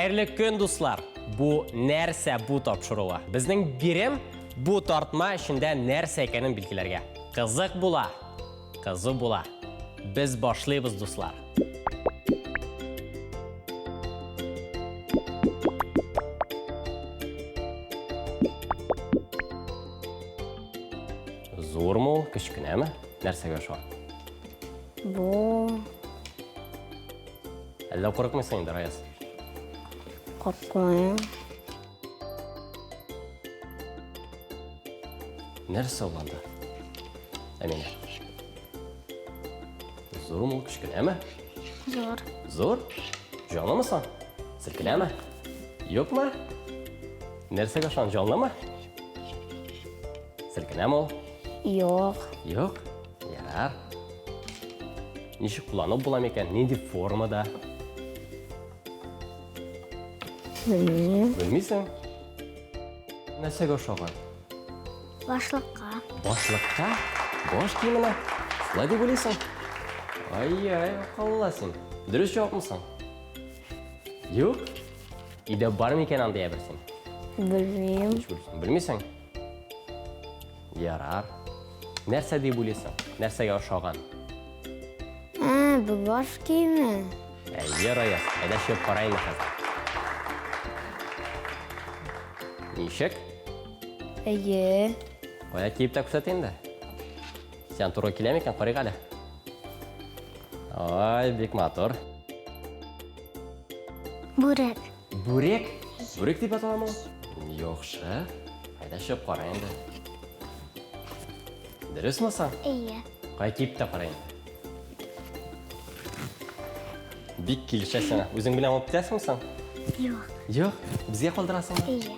Хәерле көн, дуслар! Бу нәрсә бу тапшыруы? Безнең бирем бу тартма эчендә нәрсә икәнен билгеләргә. Кызык була, кызу була. Без башлыйбыз, дуслар. Зурмы ул, кечкенәме? Нәрсәгә ошар? Бу Әллә курыкмыйсың инде, Раяз? Куркмыйм. Нәрсә ул анда? Әминә. Зурмы ул, кечкенәме? Зур. Зур? Җанлымы соң? Селкенәме? Юкмы? Нәрсәгә ошаган, җанлымы? Селкенәме ул? Юк. Юк? Ярар. Ничек кулланып була микән? Нинди формада? Белмим. Белмисең? Нәрсәгә ошаган? Башлыкка. Башлыкка? Баш киеменә? Шулай дип уйлыйсың? Ай-яй, акыллы син. Дөрес җавапмы соң? Юк? Өйдә бар микән андый әйбер син? Белмим. Ничек уйлыйсың? Белмисең? Ярар. Нәрсә дип уйлыйсың? Нәрсәгә ошаган? Ә, бу баш киеме. Әйе, Раяз, әйдә чыгып кара инде хәзер. Ничек? Әйе. Кая киеп тә күрсәт инде. Сиңа туры килә микән? Карыйк әле. Ай, бик матур. Бүрек. Бүрек? Бүрек дип аталамы ул? Яхшы. Әйдә чыгып кара инде. Дөресме соң? Әйе. Кая киеп тә кара инде. Бик килешә сиңа. Үзең белән алып китәсеңме соң? Юк. Юк. Безгә калдырасыңмы? Әйе.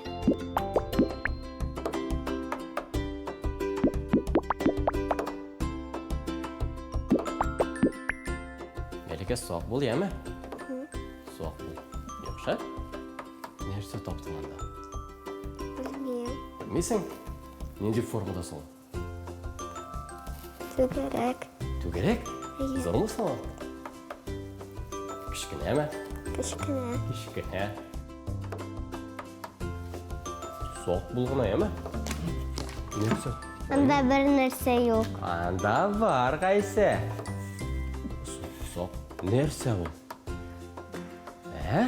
Мәликә, сак бул, яме? Сак бул. Яхшы. Нәрсә таптың анда? Белмим. Белмисең? Нинди формада соң? Түгәрәк. Түгәрәк? Әйе. Зурмы соң ул? Кечкенәме? Кечкенә. Кечкенә. Сак бул гына, яме? Нәрсә? Анда бер нәрсә юк. Анда бар Гайсә. Сак. Нәрсә ул? Ә?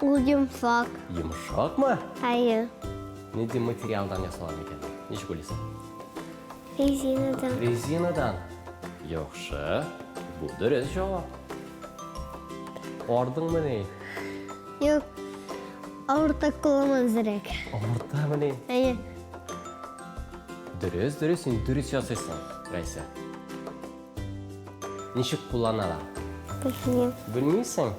Ул йомшак. Йомшакмы? Әйе. Нинди материалдан ясала микән? Ничек уйлыйсың? Резинадан. Резинадан. Яхшы. Бу дөрес җавап. Ардыңмы ни? Юк. Авырта кулым әзрәк. Авыртамы ни? Әйе. Дөрес, дөрес, син дөрес ясыйсың, Рәйсә. Ничек кулланалар? Белмим. Белмисең?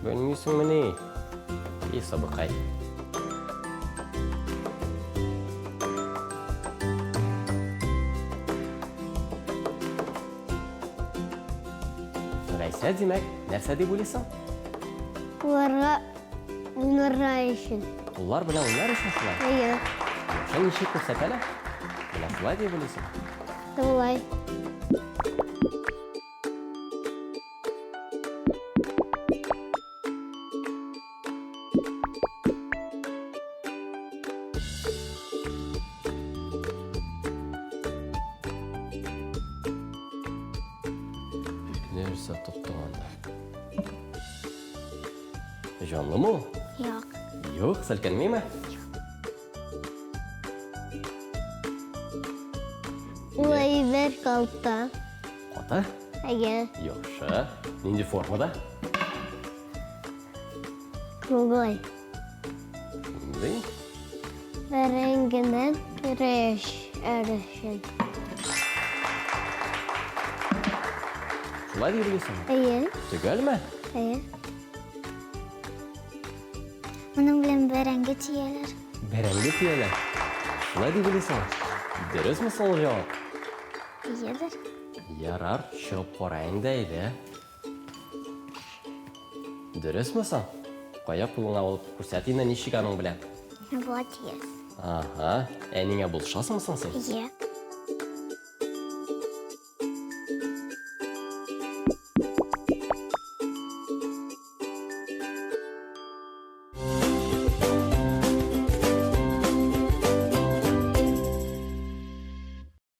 Белмисеңмени? И сабыкай. Рәйсә, димәк, нәрсә дип уйлыйсың? Кулларга уйнарга өчен. Куллар белән уйнар өчен шулай? Әйе. Яхшы, ничек күрсәт әле? Менә шулай дип уйлыйсың? Шулай. Нәрсә тоттың анда? Җанлымы ул? Юк. Юк, селкенмиме? Ул әйбер калта. Каты? Әйе. Яхшы. Нинди формада? Круглый. Нинди? Бәрәңгедән көрәш өчен. Шулай дип уйлыйсыңмы? Әйе. Төгәлме? Әйе. Моның белән бәрәңге тияләр. Бәрәңге тияләр. Шулай дип уйлыйсыңмы? Дөресме соң ул җавап? Әйедер. Ярар, чыгып кара инде, әйдә. Дөресме соң? Кая кулыңа алып күрсәт инде ничек аның белән. Болай тияс. Ага, әниңә булышасыңмы соң син? Әйе.